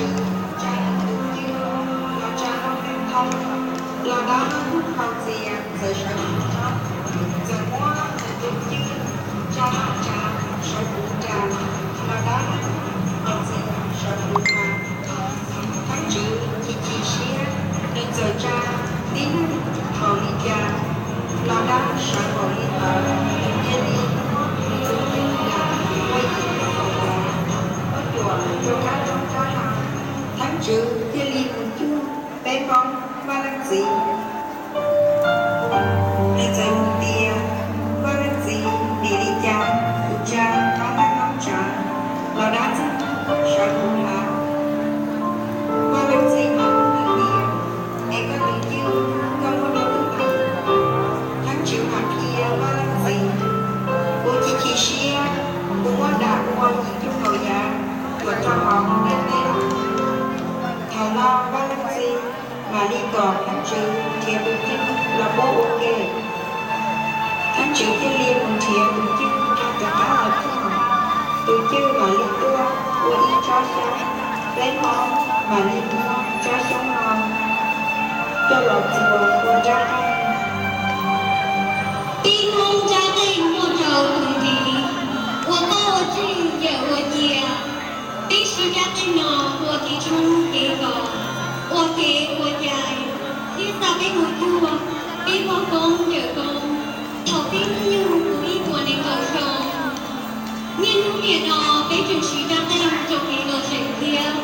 Tsab tus cwj los tsa noj feeb thoob, los dab qhaus txias txawm sawv mus thoob, txawm muab tus cwj tsa noj tsa sawv puv ras, los dab qhaus txias sawv puv ras. Theeb tswv chim chim siab, nws txawm tsa tib neeg npaum li cas, los dab sawv npaum li ntawd, nws cia li muab nws tus cwj lam ua yim tug kaum yav, muab cuam rua kab roob kab hav. Theeb tswv thiaj li mus cuag peb Hmoob Vaj Leej Txiv. Nws txawm mus tias, Vaj Leej Txiv, vim li cas kuv tsa ob neeg noob tsav los dab txeeg sawv mus hav? Vaj Leej Txiv mam hu nws tias, Es koj tus cwj koj muab rua twg tag? Theeb tswv mam qhia Vaj Leej Txiv, Kuv chim chim siab, kuv muab dam ua yim tug kaum yav cuam rau hauv ntiaj teb lawm. Thaum no Vaj Leej Txiv mam li kom theeb tswv nrhiav tus cwj los muab ua ke. Theeb tswv thiaj li mus nrhiav tus cwj rau tom qab los txog, tus cwj mam li tuaj ua ib tsob xyoob, peb Hmoob mam li muab tsob xyoob no coj los txuas ua nrab qeej. Peb Hmoob nrab qeej muaj rau tus ntxiv, ua qab ua tswj yawm ua cia. Peb siv nrab qeej no ua kev tshoob kev kos, ua kev ua cai, thiab xa peb mus cuag peb pog koob yawm koob thaum peb hnub nyoog puv ib puas nees nkaum xyoo. Niaj hnub niam no peb tseem siv nrab qeej rau kev lom zem thiab.